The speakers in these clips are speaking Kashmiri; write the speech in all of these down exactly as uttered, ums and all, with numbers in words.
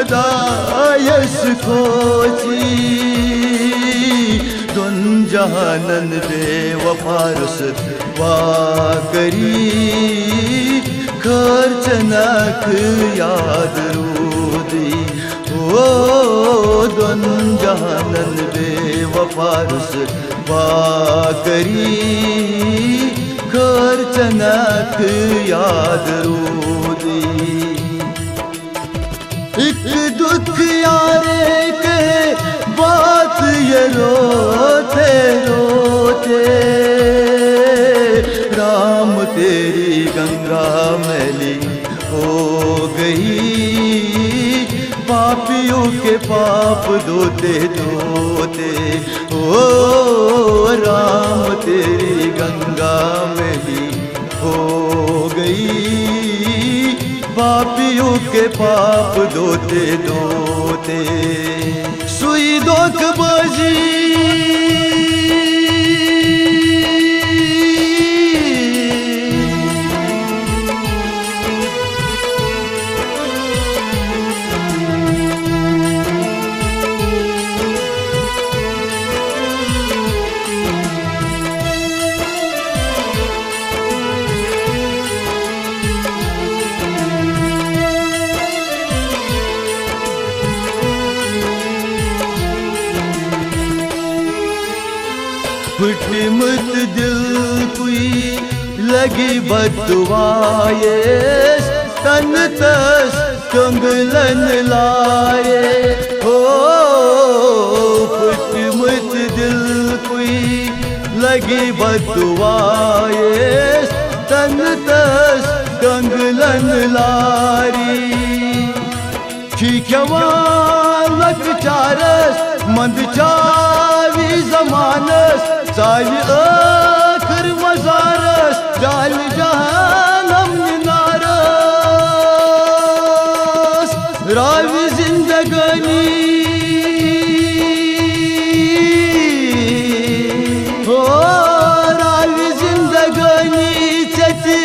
خۄدایس کھوژی۔ دۄن جہانن بے وفا رُسوا کٔری، خٲر ژےٚ نکھٕ یاد روٗدٕے۔ او دۄن جہانن بے وفا رُسوا کٔری، خٲر ژےٚ نکھٕ یاد روٗدٕے۔ ایک دکھ یارے کہے بات یہ روتے روتے، رام تیری گنگا میلی ہو گئی، پاپیوں کے پاپ دھوتے دھوتے۔ او رام تیری گنگا میلی ہو گئی، پاپیوں کے پاپ دھوتے دھوتے۔ سُے دھوکہٕ بازی۔ پھٹمت دل کوئی لگی بددعایس، تنتس کنگلن لائے۔ ہو پھٹمت دل کوئی لگی بددعایس، تنتس کنگلن لاری۔ چھی کھٮ۪وان لۄکچارس، منٛدٕ چاوِ زمانس، ژاوِ ٲخر مزارس، ڈالہِ جہانم نارس، راوِ زندگانی۔ ہو راوِ زندگانی ژےٚ تہِ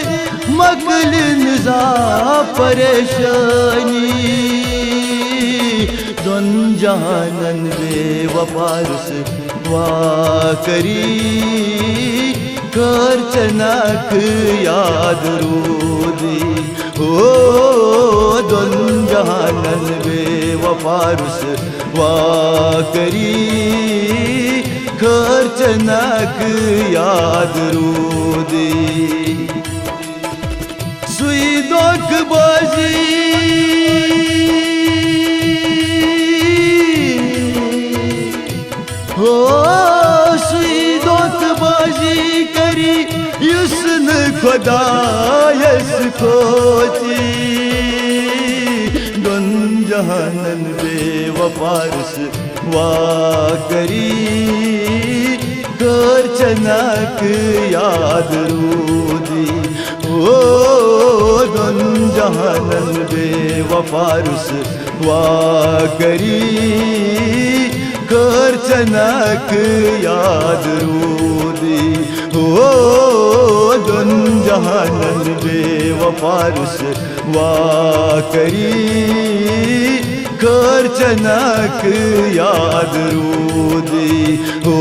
مۄکلہِ نہٕ زانٛہہ پریشٲنی۔ دۄن جہانن بے وفا رُسوا کٔری، خٲر ژےٚ نکھٕ یاد روٗدٕے۔ او دۄن جہانن بے وفا رُسوا کٔری، خٲر ژےٚ نکھٕ یاد روٗدٕے۔ سُے دھوکہٕ بازی۔ ہو سُے دھوکہٕ بازی کری، یُس نہٕ خۄدایس کھوژی۔ دۄن جہانن بے وفا رُسوا کری، خٲر ژےٚ نکھٕ یاد روٗدٕے۔ او دۄن جہانن بے وفا رُسوا کری، خٲر ژےٚ نکھٕ یاد روٗدٕے۔ او دۄن جہانن بے وفا رُسوا کری، خٲر ژےٚ نکھٕ یاد روٗدٕے۔ او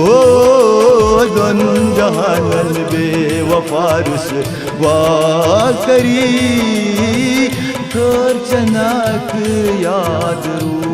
دۄن جہانن بے وفا رُسوا کری، خٲر ژےٚ نکھٕ یاد روٗدٕے۔